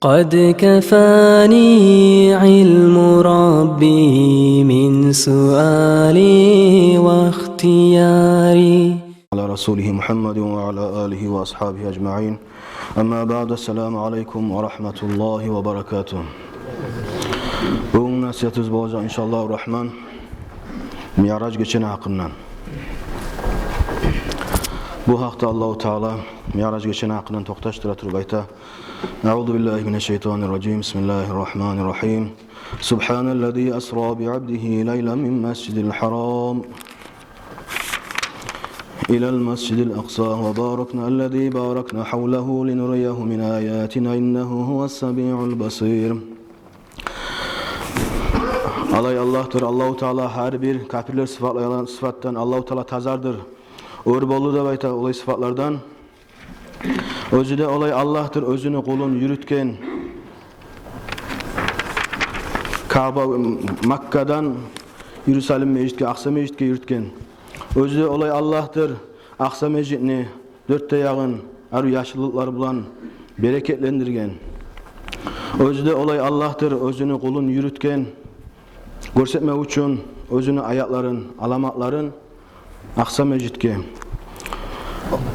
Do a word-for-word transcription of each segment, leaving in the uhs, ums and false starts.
قد كفاني علم ربي من سؤالي واختياري. على رسوله محمد وعلى آله وأصحابه أجمعين. أما بعد، السلام عليكم ورحمة الله وبركاته. Бугюн насигьатыбыз болажакъ, иншааллагьу рахман, Миъраж гечени гьакъындан. Бу гьакъда Аллагьу Таала Миъраж гечени гьакъындан токъташдыра туруп айта: أعوذ بالله من الشيطان الرجيم. بسم الله الرحمن الرحيم. سبحان الذي أسرى بعبده ليلا من المسجد الحرام إلى المسجد الأقصى وباركنا، الذي باركنا حوله لنريه من آياتنا إنه هو السميع البصير. Алай Аллагьдыр, Аллагьу Таала гьар бир капирлер сыфатлайгъан сыфатдан Аллагьу Таала тазардыр. Оьр болду деп айта олай сыфатлардан. Оьзю де олай Аллагьдыр, оьзюню къулун юрютген, Кааба, Маккадан Иерусалим межитге, Акъса межитге юрютген. Оьзю де олай Аллагьдыр, Акъса межитни дёрт де ягъын арив яшыллыкълар булан берекетлендирген. Оьзю де олай Аллагьдыр, оьзюню къулун юрютген, гёрсетме учун оьзюню аятларын, аламатларын Акъса межитге.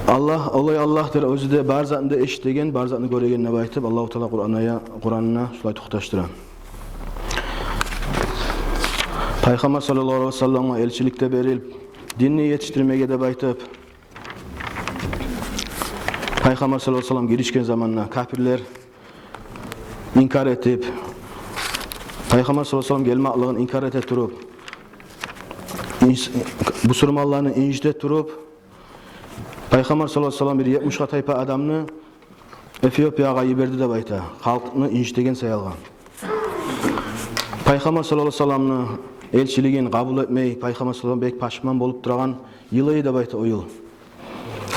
Аллагь, олай Аллагьдыр, оьзю де бар затны да эшитеген, бар затны гёреген деп айтып, Аллагьу Таала Къуранда, Къуранында шулай токъташдыра. Пайхаммар саллаллагьу алайгьи васалламгъа элчилик де берилип, динни етишдирмеге деп айтып, Пайхаммар саллаллагьу алайгьи васаллам гиришген заманда капирлер инкар этип, Пайхаммар саллаллагьу алайгьи васаллам гелмеклигин инкар эте туруп, инс-, бусурманланы инжите туруп, Пайхаммар саллаллагьу алайгьи васаллам бир етмишге тайпа адамны Эфиопиягъа йиберди деп айта, халкъны инжитеген саялгъа. Пайхаммар саллаллагьу алайгьи васалламны элчилигин къабул этмей, Пайхаммар саллаллагьу алайгьи васаллам бек пашман болуп турагъан йыл эди деп айта о йыл.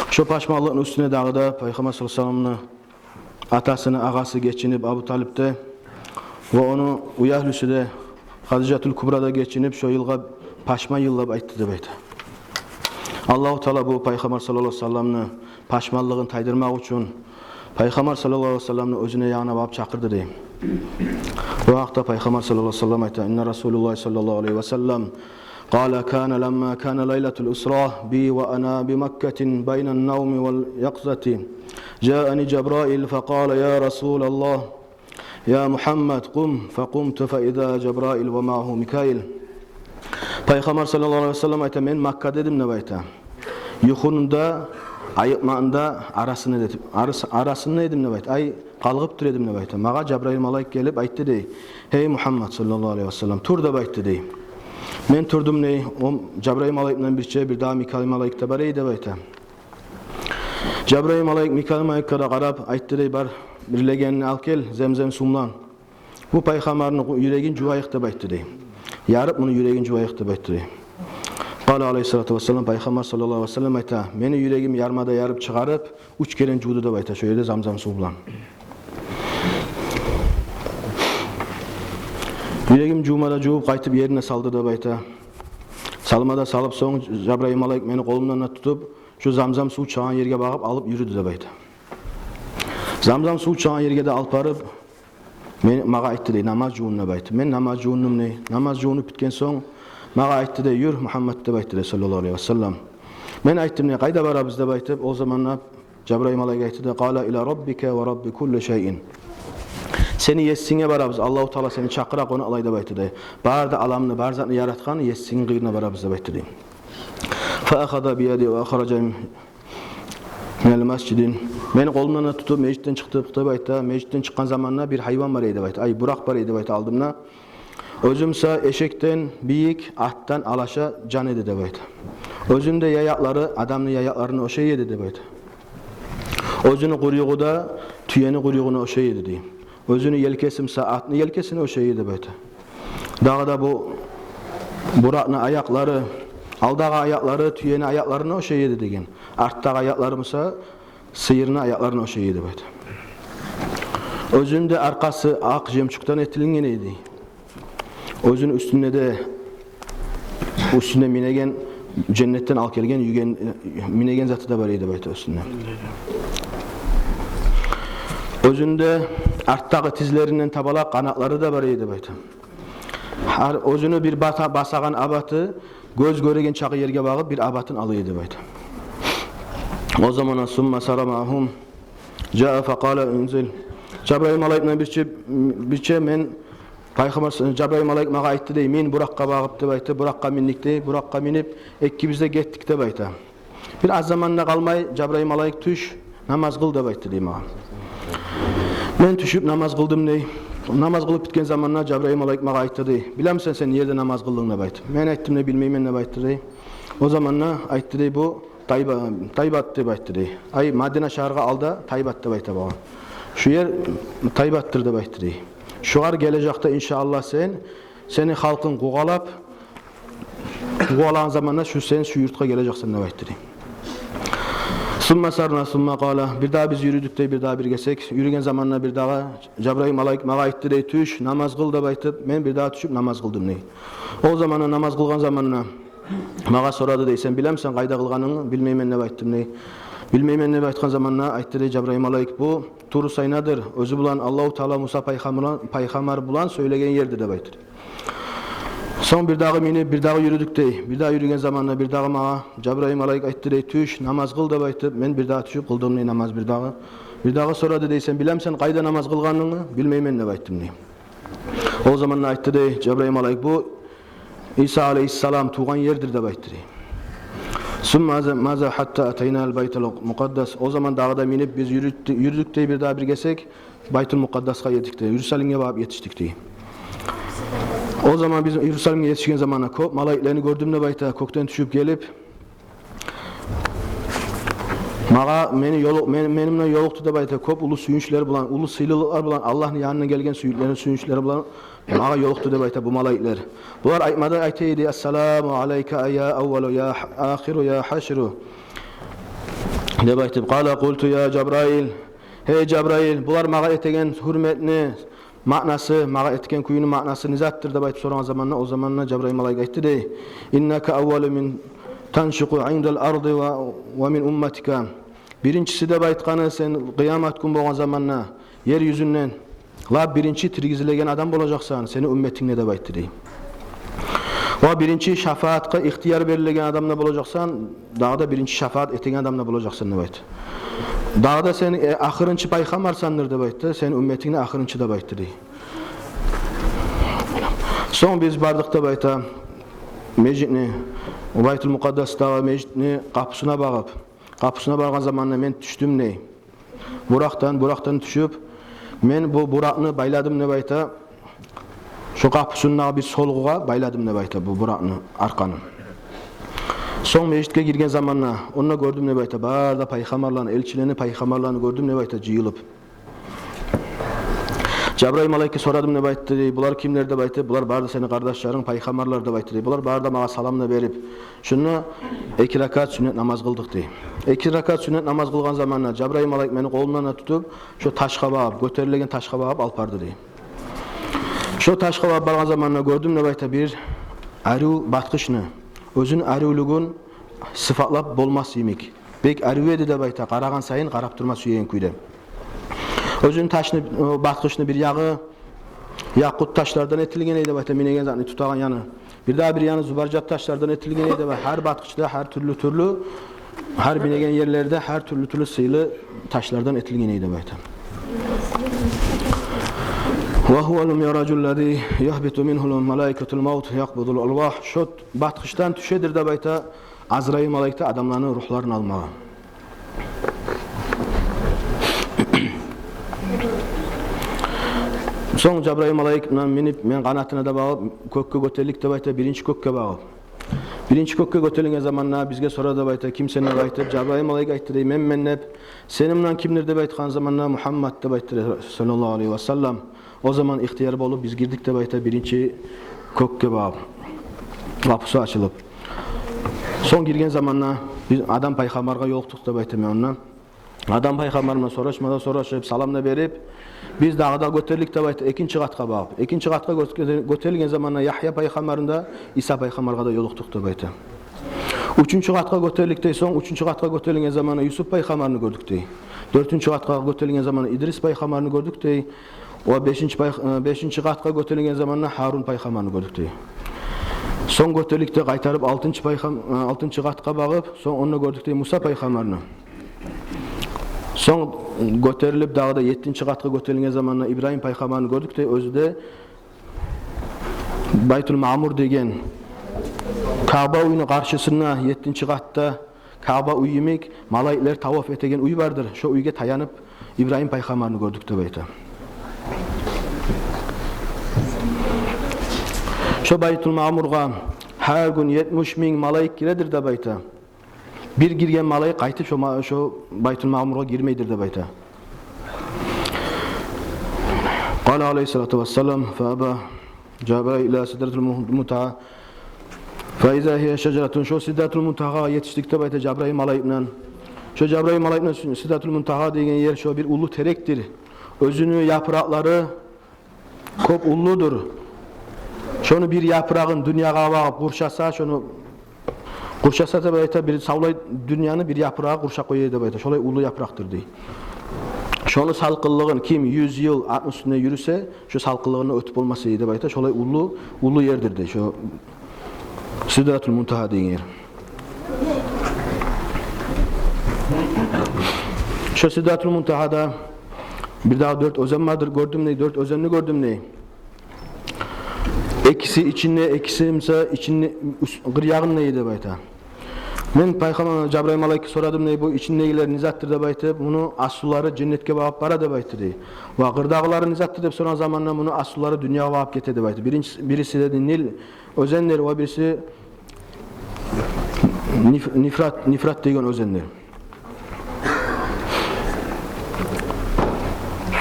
Шо пашманлыкъны уьстюне дагъы да Пайхаммар саллаллагьу алайгьи васалламны атасыны агъасы гечинип, Абу Талип де, ва ону уьягьлюсю де, Хадижатул Кубра да гечинип, шо йылгъа пашман йыл деп айтды деп айта. Аллагьу Таала бу Пайхаммар саллаллагьу алайгьи васалламны пашманлыгъын тайдырмакъ учун Пайхаммар саллаллагьу алайгьи васалламны оьзюню янына барып чакъырды дей. Бу гьакъда Пайхаммар саллаллагьу алайгьи васаллам айта: إن رسول الله صلى الله عليه وسلم قال: كان لما كان ليلة الإسراء بي وأنا بمكة بين النوم واليقظة جاءني جبرائيل فقال: يا رسول الله، يا محمد، قم. فقمت فإذا جبرائيل ومعه ميكائيل. Пайхаммар саллаллагьу алайгьи васаллам айта: мен Маккада эдим деп айта. Юхуну да, айыкъманы да арасында эдим, арас-, арасында эдим деп айта. Ай, къалгъып тура эдим деп айта. Магъа Жабрайыл малайик гелип айтды дей: «Гьей Мугьаммад саллаллагьу алайгьи васаллам, тур», — деп айтды дей. Мен турдум дей. О Жабрайыл малайик булан бирче бир дагъы Микаил малайик де бар эди деп айта. Жабрайыл малайик Микаил малайикге де къарап айтды дей: «Бар, бир легенни алып гел, земзем сув булан. Бу пайхаммарны юрегин жувайыкъ», — деп айтды дей. «Ярып муну юрегин жувайыкъ», — деп айтды дей. Къала алайгьиссалату вассалам, Пайхаммар саллаллагьу алайгьи васаллам айта: «Мени юрегим ярма да ярып чыгъарып, уьч керен жувду», — деп айта, шо ерде замзам сув булан. «Юрегим жувма да жувуп, къайтып ерине салды», — деп айта. «Салма да салып, сонг Жабрайыл малайик мени къолумдан да тутуп, шо замзам сув чыгъагъан ерге багъып алып юрюдю», — деп айта. Замзам сув чыгъагъан ерге де алып барып, мен, магъа айтды дей: «Намаз жувун», — деп айтды. Мен намаз жувундум дей. Намаз жувунуп битген сонг, магъа айтды дей: «Юр, Мугьаммад», — деп айтды дей, саллаллагьу алайгьи васаллам. Мен айтдым дей: «Къайда барабыз?» — деп айтып. Ол заманда Жабрайыл малайик айтды дей: «Къала иля раббика ва рабби кулли шайин». «Сени Есинге барабыз, Аллагьу Таала сени чакъыра къонакълай», — деп айтды дей. «Бары да аламны, бар затны яратгъан Есингни къырыйына барабыз», — деп айтды дей. Фа ахаза би яди ва ахража минал масжиди. Мени къолумдан да тутуп, межитден чыкъдыкъ деп айта. Межитден чыкъгъан заманда бир гьайван бар эди деп айта. Ай, буракъ бар эди деп айта алдымда. Оьзю буса эшекден бийик, атдан алаша жан эди деп айта. Оьзюню де яякълары адамны яякъларына ошай эди деп айта. Оьзюню къуйругъу да тюени къуйругъуна ошай эди дей. Оьзюню елкеси буса атны елкесине ошай эди деп айта. Дагъы да бу буракъны аякълары, алдагъы аякълары тюени аякъларына ошай эди деген. Артдагъы аякълары буса сыйырны аякъларына ошай эди деп айта. Оьзюню де аркъасы акъ жемчугдан этилинген эди. Оьзюню уьстюнде де, уьстюнде минеген, женнетден алып гелген юген, минеген заты да бар эди деп айта уьстюнде. Оьзюню де артдагъы тизлеринден табала къанатлары да бар эди деп айта. Гьар оьзюню бир бата-, басагъан абаты гёз гёреген чакъы ерге багъып бир абатын ала эди деп айта. О заманда сумма сара магьум жаа факъала унзил. Жабрайыл малайик булан бирче, бирче мен пайхаммар, Жабрайыл малайик магъа айтды дей, мин Буракъгъа багъып деп айта, Буракъгъа миндик дей, Буракъгъа минип экибиз де гетдик деп айта. Бир аз заманда къалмай Жабрайыл малайик тюш, намаз къыл деп айтды дей магъа. Мен тюшюп намаз къылдым дей. Намаз къылып битген заманда Жабрайыл малайик магъа айтды дей, билемисен сен не ерде намаз къылдынг деп айтды. Мен айтдым дей, билмеймен деп айтды дей. О заманда айтды дей бу, Тайба, Тайбат деп айтды дей. Ай, Мадина шагьаргъа алда Тайбат деп айта болгъан. Шу ер Тайбатдыр деп айтды дей. Шугъар гележекде иншааллагь сен, сени халкъынг къувалагъан, къувалагъан заманда шу сен шу юртгъа гележексен деп айтды дей. Сумма сарна сумма къала. Бирдагъы биз юрюдюк дей, бирдагъы бир гесек. Юрюген заманда бирдагъы Жабрайыл малайик магъа айтды дей, тюш, намаз къыл деп айтып, мен бирдагъы тюшюп намаз къылдым дей. О заманда намаз къылгъан заманда магъа сорады дей, сен билемисен къайда къылгъанынгны? Билмеймен деп айтдым дей. Билмеймен деп айтгъан заманда айтды дей Жабрайыл малайик, бу Туру Сайнадыр, оьзю булан Аллагьу Таала Муса пайхаммар, пайхаммар булан сёйлеген ердир деп айтды дей. Сонг бирдагъы минип, бирдагъы юрюдюк дей. Бирдагъы юрюген заманда бирдагъы магъа Жабрайыл малайик айтды дей, тюш, намаз къыл деп айтып, мен бирдагъы тюшюп къылдым дей намаз бирдагъы. Бирдагъы сорады дей, сен билемисен къайда намаз къылгъанынгны? Билмеймен деп айтдым дей. О заманда айтды дей Жабрайыл малайик, бу Иса алейгьиссалам тувгъан ердир деп айтды дей. Сумма маза, маза хатта атайна аль-Байтал Мукъаддас. О заман дагъы да минип биз юрюдю-, юрюдюк дей бирдагъы бир гесек, Байтул Мукъаддасгъа етдик дей, Иерусалимге багъып етишдик дей. О заман биз Иерусалимге етишген заманда кёп малайиклени гёрдюм деп айта, кёкден тюшюп гелип, магъа, мени ёлукъ-, мен-, мени булан ёлукъду деп айта, кёп уллу сююнчлер булан, уллу сыйлылыкълар булан, Аллагьны янындан гелген сююнчлер, сююнчлер булан магъа ёлукъду деп айта бу малайиклер. Булар айтмадан айта эди, ассаламу алайка я аввалу, я ахиру, я гьаширу деп айтып. Къала къулту я Жабрайыл. Гьей Жабрайыл, булар магъа этеген гьюрметни маънасы, магъа этген кюйню маънасы не затдыр деп айтып сорагъан заманда, о заманда Жабрайыл малайик айтды дей, иннака аввалу ман таншакъу индал арды ва, ва мин умматика. Биринчиси деп айтгъаны, сен къыямат гюн болгъан заманда ер юзюнден лап биринчи тиргизилеген адам болажакъсан сени умметингде деп айтды дей. Ва биринчи шафаатгъа ихтияр берилеген адам да болажакъсан, дагъы да биринчи шафаат этеген адам да болажакъсан деп айтды. Дагъы да сен, э, ахырынчы пайхаммарсандыр деп айтды, сени умметингде ахырынчы деп айтды дей. Сонг биз бардыкъ деп айта межитни, Байтул Мукъаддасдагъы межитни къапусуна багъып. Къапусуна баргъан заманда мен тюшдюм дей. Буракъдан, Буракъдан тюшюп, мен бу Буракъны байладым деп айта. Шо къапусундагъы бир солгъугъа байладым деп айта бу Буракъны аркъаны. Сонг межитге гирген заманда, онда гёрдюм деп айта, бары да пайхаммарланы, элчилени, пайхаммарланы гёрдюм деп айта, жыйылып. Жабрайыл малайикге сорадым деп айтды дей, булар кимлер деп айтып, булар бары да сени къардашларынг, пайхаммарлар деп айтды дей. Булар бары да магъа салам да берип, шунда эки ракаат сюннет намаз къылдыкъ дей. Эки ракаат сюннет намаз къылгъан заманда Жабрайыл малайик мени къолумдан да тутуп, шо ташгъа багъып, гётерилеген ташгъа багъып алып барды дей. Шо ташгъа багъып баргъан заманда гёрдюм деп айта бир арив баткъычны, оьзюн аривлюгюн сыфатлап болмас йимик. Бек арив эди деп айта, къарагъан сайын къарап турма сюеген кюйде. Оьзюн ташны, о, баткъычны бир ягъы якъут ташлардан этилген эди деп айта, минеген затны тутагъан яны. Бирдагъы бир яны зубаржат ташлардан этилген эди деп айта. Гьар баткъычда гьар тюрлю-тюрлю, гьар минеген ерлерде гьар тюрлю-тюрлю сыйлы ташлардан этилген эди деп айта. Ва гьувал миъражу ллази ягьбиту мингьул малаикатул мавт якъбудул арвагь. Шо баткъычдан тюшедир деп айта Азрайыл малайик де адамланы ругьларын алмагъа. Сонг Жабрайыл малайик булан минип, мен къанатына да багъып, кёкге гётерилдик деп айта, биринчи кёкге багъып. Биринчи кёкге гётерилген заманда бизге сорады деп айта, кимсен деп айтып, Жабрайыл малайик айтды дей, менмен деп. Сени булан кимдир деп айтгъан заманда, Мугьаммад деп айтды дей, саллаллагьу алайгьи ва саллам. О заман ихтияр болуп, биз гирдик деп айта биринчи кёкге багъып. Къапусу ачылып. Сонг гирген заманда биз Адам пайхаммаргъа ёлукъдукъ деп айта мен онда. Адам пайхаммар булан сорашма да сорашып, салам да берип, биз дагъы да гётерилдик деп айта экинчи къатгъа багъып. Экинчи къатгъа гёте-, гётерилген заманда Ягья пайхаммарны да, Иса пайхаммаргъа да ёлукъдукъ деп айта. Уьчюнчю къатгъа гётерилдик дей, сонг уьчюнчю къатгъа гётерилген заманда Юсуп пайхаммарны гёрдюк дей. Дёртюнчю къатгъа гётерилген заманда Идрис пайхаммарны гёрдюк дей. Ва бешинчи пай-, э, бешинчи къатгъа гётерилген заманда Гьарун пайхаммарны гёрдюк дей. Сонг гётерилдик де, къайтарып алтынчы пайхам-, э, алтынчы къатгъа багъып, сонг онда гёрдюк дей Муса пайхаммарны. Сонг гётерилип, дагъы да еттинчи къатгъа гётерилген заманда Ибрагьим пайхаммарны гёрдюк дей, оьзю де Байтул Маъмур деген Каъба уьйню къаршысында, еттинчи къатда Каъба уьй йимик, малайиклер таваф этеген уьй бардыр. Шо уьйге таянып, Ибрагьим пайхаммарны гёрдюк деп айта. Шо Байтул Маъмургъа гьар гюн етмиш минг малайик гиредир деп айта. Бир гирген малайик къайтып шо ма-, шо Байтул Маъмургъа гирмейдир деп айта. Къала алайгьиссалату вассалам, фа аба Жабраил ила сидратул му-, мунтагьа, фа иза гьия шажаратун. Шо Сидратул Мунтагьагъа етишдик деп айта Жабраил малайик булан. Шо Жабраил малайик булан Сидратул Мунтагьа деген ер шо бир уллу терекдир. Оьзюню япыракълары кёп уллудур. Шону бир япырагъын дюньягъа багъып къуршаса, шону къуршаса деп айта, бир савлай дюньяны бир япырагъы къуршап къоя деп айта. Шолай уллу япыракъдыр дей. Шону салкъынлыгъын ким юз йыл атны уьстюнде юрюсе, шо салкъынлыгъындан оьтюп болмас эди деп айта. Шолай уллу, уллу ердир дей шо Сидратул Мунтагьа деген ер. Шо Сидратул Мунтагьада бир дагъы дёрт оьзен бардыр, гёрдюм дей, дёрт оьзенни гёрдюм дей. Экиси ичинде, экиси буса ичинде, уьст, къыр ягъында эди деп айта. Мен пайхаммар Жабраил малайикге сорадым дей, бу ичиндегилер не затдыр деп айтып, муну аслулары женнетге багъып бара деп айтды дей. Ва къырдагъылары не затдыр деп сорагъан заманда муну аслулары дюньягъа багъып гете деп айтды. Биринчи, бириси деди Нил оьзендир, ва бириси Ниф-, Нифрат, Нифрат деген оьзендир.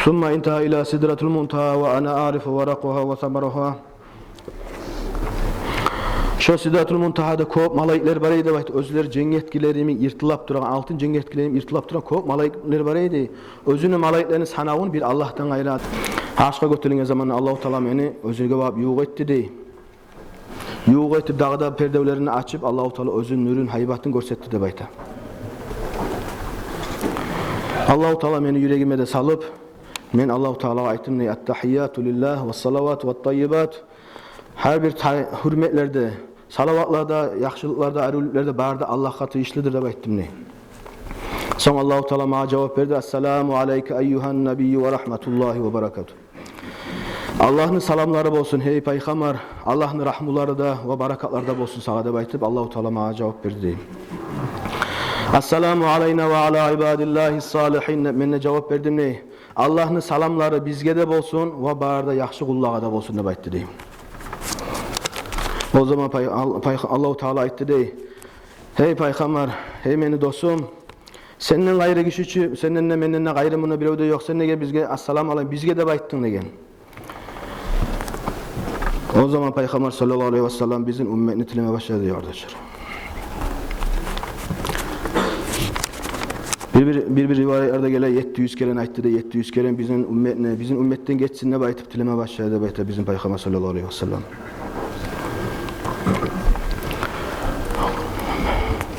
Сумма интагьа ила сидратул мунтагьа ва ана арифу варакъугьа ва самарагьа. Шо Сидратул Мунтагьада кёп малайиклер бар эди деп айтды. Оьзлери женгерткилер йимик йыртылып турагъан, алтын женгерткилер йимик йыртылып турагъан кёп малайиклер бар эди. Оьзюню малайиклерини санавун бир Аллагьдан къайры. Аршгъа гётерилген заманда Аллагьу Таала мени оьзюне багъып ювукъ этди дей. Ювукъ этип, дагъы да пердевлерин ачып, Аллагьу Таала оьзюню нюрюн, гьайбатын гёрсетди деп айта. Аллагьу Таала мени юрегиме де салып, мен Аллагьу Таалагъа айтдым дей: «Аттагьияту лиллагь, ва салавату ва таййибат». Гьар бир тай-, гьюрметлер де, салаватлар да, яхшылыкълар да, арив юлюклер де бары да Аллагьгъа тийишлидир деп айтдым дей. Сонг Аллагьу Таала магъа жавап берди: «Ассаламу алайка айюгьан набийю ва рагьматуллагьи ва баракатугь». Аллагьны саламлары болсун, гьей пайхаммар, Аллагьны рагьмулары да ва баракатлар да болсун сагъа деп айтып, Аллагьу Таала магъа жавап берди дей. «Ассаламу алайна ва ала ибадиллагьи салигьин», — деп мен де жавап бердим дей. «Аллагьны саламлары бизге де болсун ва бары да яхшы къуллагъа да болсун», — деп айтды дей. О заман пай-, Ал-, пай-, Аллагьу Таала айтды дей: «Гьей пайхаммар, гьей мени досум, сенден къайры гиши чи, сенден де, менден де къайры мунда бирев де ёкъ. Сен неге бизге «Ассаламу алайкум, бизге» деп айтдынг?» — деген. О заман пайхаммар саллаллагьу алайгьи ва саллам бизин умметни тилеме башлады дей, къардашлар. Бир-бир, бир-бир риваятларда геле, етти юз керен айтды дей, етти юз керен бизин умметни, бизин умметден гечсин деп айтып тилеме башлады деп айта бизин пайхаммар саллаллагьу алайгьи ва саллам.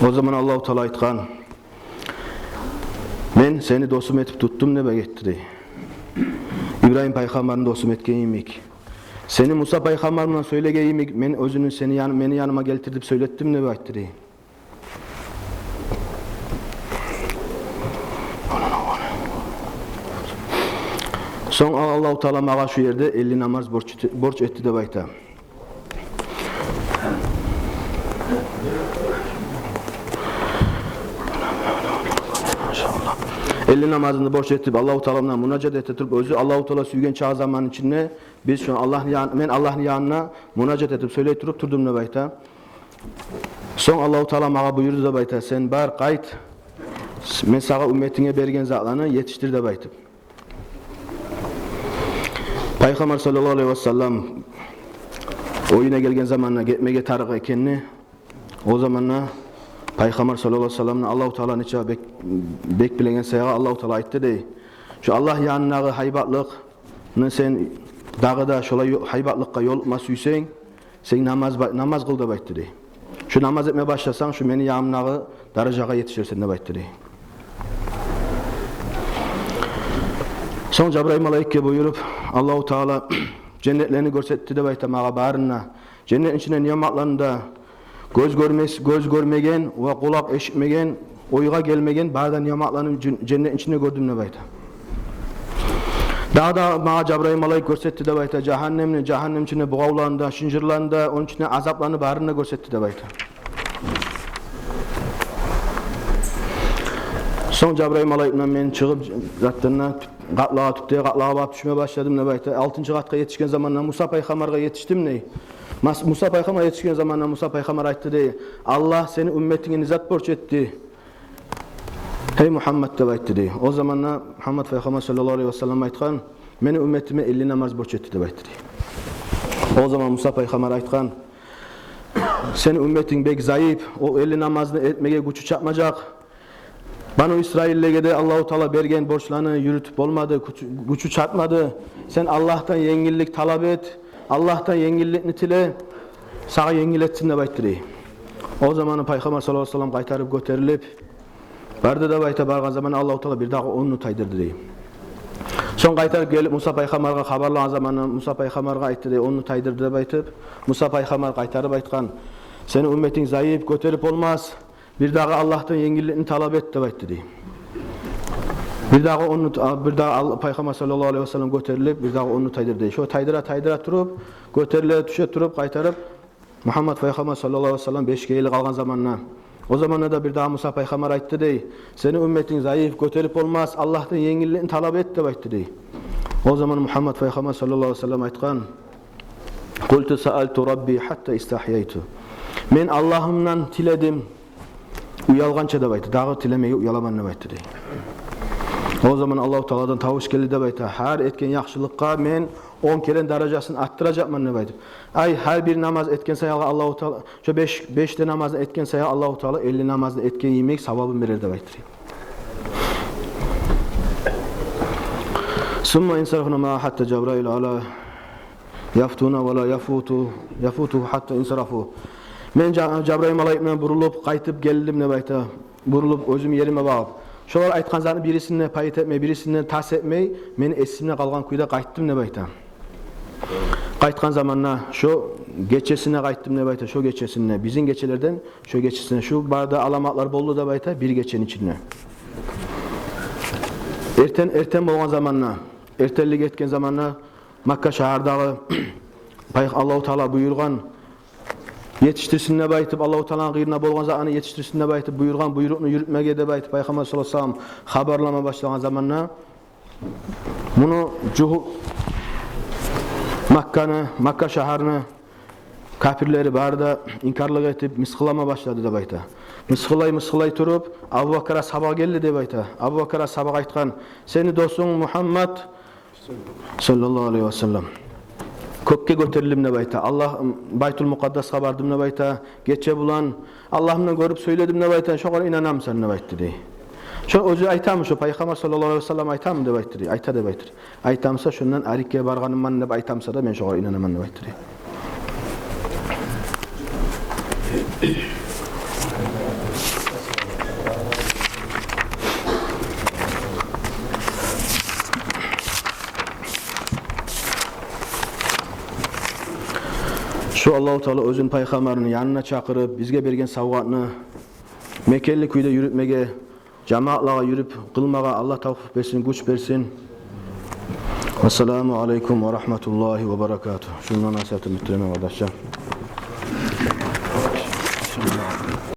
О заман Аллагьу Таала айтгъан: «Мен сени досум этип тутдум», — деп айтды дей. Ибрагьим пайхаммарны досум этген йимик, сени Муса пайхаммар булан сёйлеген йимик, мен оьзюню сени яны-, мени яныма гелтиртип сёйлетдим деп айтды дей. Сонг Аллагьу Таала магъа шу ерде элли намаз борч эте-, борч этди деп айта. Элли намазны борч этип, Аллагьу Таала булан мунажат эте туруп, оьзю Аллагьу Таала сюйген чакъы заманны ичинде биз шо Аллагьны ян-, мен Аллагьны янына мунажат этип сёйлей туруп турдум деп айта. Сонг Аллагьу Таала магъа буюрду деп айта: «Сен бар, къайт, мен сагъа умметинге берген затланы етишдир», — деп айтып. Пайхаммар саллаллагьу алайгьи ва саллам уьюне гелген заманда гетмеге тарыкъ экенни, о заманда пайхаммар саллаллагьу алайгьи ва салламны Аллагьу Таала нече бек, бек билеген саягъа Аллагьу Таала айтды дей: «Шо Аллагь янындагъы гьайбатлыкъны сен дагъы да шолай ё-, гьайбатлыкъгъа ёлукъма сюйсенг, сен намаз ба-, намаз къыл», — деп айтды дей. «Шо намаз этме башласанг, шо мени янымдагъы даражагъа етишерсен», — деп айтды дей. Сонг Жабрайыл малайикге буюруп, Аллагьу Таала женнетлени гёрсетди деп айта магъа барын да. Женнетни ичинде ниъматланы да, гёз гёрмес-, гёз гёрмеген ва къулакъ эшитмеген, ойгъа гелмеген бары да ниъматланы жен-, женнетни ичинде гёрдюм деп айта. Дагъы да магъа Жабрайыл малайик гёрсетди деп айта жагьаннемни, жагьаннем ичинде бугъавланы да, шынжырланы да, ону ичинде азапланы барын да гёрсетди деп айта. Сонг Жабрайыл малайик булан мен чыгъып, затдан да, къатлагъа, тюпдеги къатлагъа барып тюшме башладым деп айта. Алтынчы къатгъа етишген заманда Муса пайхаммаргъа етишдим дей. Мас-, Муса пайхаммар етишген заманда Муса пайхаммар айтды дей: «Аллагь сени умметинге не зат борч этди, гьей Мугьаммад?» — деп айтды дей. О заманда Мугьаммад пайхаммар саллаллагьу алайгьи васаллам айтгъан: «Мени умметиме элли намаз борч этди», — деп айтды дей. О заман Муса пайхаммар айтгъан: «Сени умметинг бек зайып, ол элли намазны этмеге гючю чатмажакъ. Бану Исраиллеге де Аллагьу Таала берген борчланы юрютюп болмады, гючю, гючю чатмады. Сен Аллагьдан енгиллик талап эт, Аллагьдан енгилликни тиле, сагъа енгил этсин», — деп айтды дей. О заманы пайхаммар саллаллагьу алайгьи васаллам къайтарып гётерилип барды деп айта. Баргъан заманы Аллагьу Таала бирдагъы онну тайдырды дей. Сонг къайтарып гелип Муса пайхаммаргъа хабарлагъан заманы Муса пайхаммаргъа айтды дей, онну тайдырды деп айтып. Муса пайхаммар къайтарып айтгъан: «Сени умметинг зайып, гётерип болмас. Бирдагъы Аллагьдан енгилликни талап эт», — деп айтды дей. Бирдагъы онну, а, бирдагъы Ал-, пайхаммар саллаллагьу алайгьи васаллам гётерилип, бирдагъы онну тайдырды дей. Шо тайдыра, тайдыра туруп, гётериле, тюше туруп, къайтарып Мугьаммад пайхаммар саллаллагьу алайгьи васаллам бешге ели къалгъан заманда, о заманда да бирдагъы Муса пайхаммар айтды дей: «Сени умметинг зайып, гётерип болмас, Аллагьдан енгилликни талап эт», — деп айтды дей. О заман Мугьаммад пайхаммар саллаллагьу алайгьи васаллам айтгъан: «Къулту саалту Рабби гьатта истагьяйту». Мен Аллагьымдан тиледим, уялгъанча деп айтды. Дагъы тилемеге уяламан деп айтды дей. О заман Аллагьу Тааладан тавуш гелди деп айта: «Гьар этген яхшылыкъгъа мен он керен даражасын арттыражакъман», — деп айтып. Ай, гьар бир намаз этген саялы Аллагьу Таала, шо беш, беш де намазны этген саялы Аллагьу Таала элли намазны этген йимик савабын берер деп айтды дей. Сумма инсарафна маагьу гьатта Жабраил ала яфтуна ва ла яфуту, яфуту гьатта инсарафу. Мен Жа-, Жабраил малайик булан бурулуп, къайтып гелдим деп айта. Бурулуп, оьзюм ериме багъып. Шолар айтгъан затны бирисин де пайыт этмей, бирисин де тас этмей, мен эсимде къалгъан кюйде къайтдым деп айта. Къайтгъан заманда шо гечесине къайтдым деп айта, шо гечесине, бизин гечелерден шо гечесине. Шу бары да аламатлар болду деп айта бир гечени ичинде. Эртен, эртен болгъан заманда, эртенлик этген заманда Макка шагьардагъы пай-, Аллагьу Таала буюргъан, етишдирсин деп айтып, Аллагьу Тааланы къырыйында болгъан затны етишдирсин деп айтып буюргъан буйрукъну юрютмеге деп айтып, пайхаммар саллаллагьу алайгьи васаллам хабарлама башлагъан заманда, муну жугьу-, Макканы, Макка шагьарны капирлери бары да инкарлыкъ этип, мысгъыллама башлады деп айта. Мысгъыллай, мысгъыллай туруп, Абубакар асгьабагъа гелди деп айта. Абубакар асгьабагъа айтгъан: «Сени досунг Мугьаммад саллаллагьу алайгьи васаллам, кёкге гётерилдим деп айта. Аллагь, Байтул Мукъаддасгъа бардым деп айта. Гече булан Аллагьымны гёрюп сёйледим деп айта. Шогъар инанамысан?» — деп айтды дей. Шо оьзю айтамы, шо пайхаммар саллаллагьу алайгьи васаллам айтамы деп айтды дей. Айта деп айтды дей. Айтамыса, шондан арекге баргъаныман деп айтамыса да, мен шогъар инанаман деп айтды дей. Шо Аллагьу Таала оьзюн пайхаммарны янына чакъырып, бизге берген савгъатны мекенли кюйде юрютмеге, жамаатлагъа юрюп къылмагъа Аллагь тавфикъ берсин, гюч берсин. Ассаламу алейкум ва рагьматуллагьи ва баракатугь. Шунда насигьатымны битиремен, къардашлар.